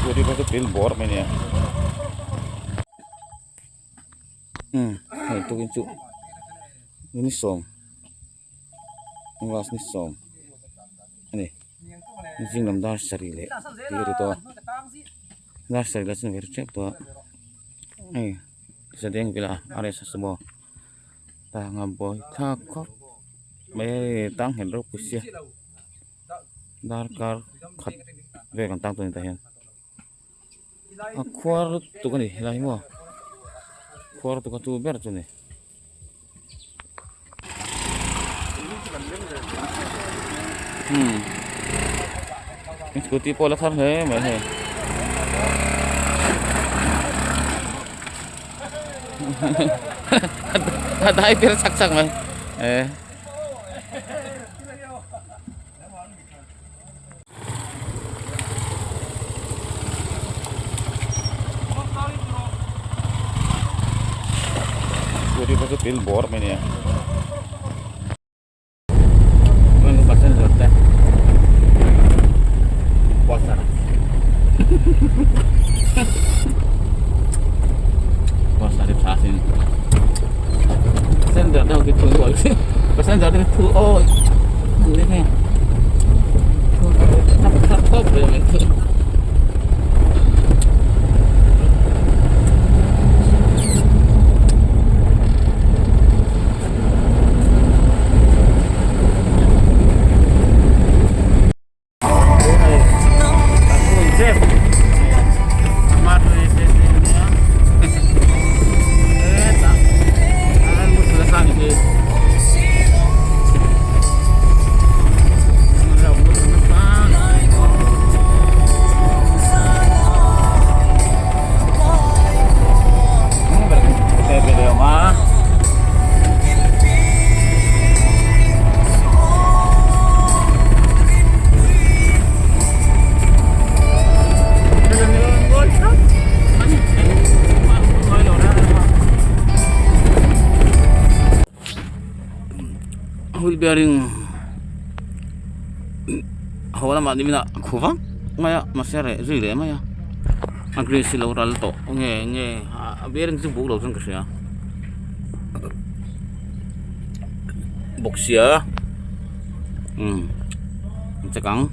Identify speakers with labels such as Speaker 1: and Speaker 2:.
Speaker 1: Scooty pawh chu pil bawr mai a nia umm hei tukin chu ni sawm class ni sawm a ni zing lam dar sarih leh tih a ri tawh a dar sarih leh chuan a ri tep tawh a hei zadeng vela RS sumo tang a buai thlak khawp mai a hei tang nghet ropui sia darkar khat vel kan tang tawh a ni tah hian a khuar lutuk a ni helai hi maw khuar lutuk a tu ber chu a ni. Hmm scooty pawh la thar hle mai hei a dai ber chak chak mai eh. Scooty pawh chu pil bawr mai a nia passenger te pasar pasar hi tha sin passenger te ho khi thu passenger te khi thu awi. Wheel bearing haw lamah ni minah a khu vak mai a mahse a reh zui leh mai a a grease hi lo ral tawh nge nge a bearing chu buk lo chuan ka hria bawk sia umm an check ang.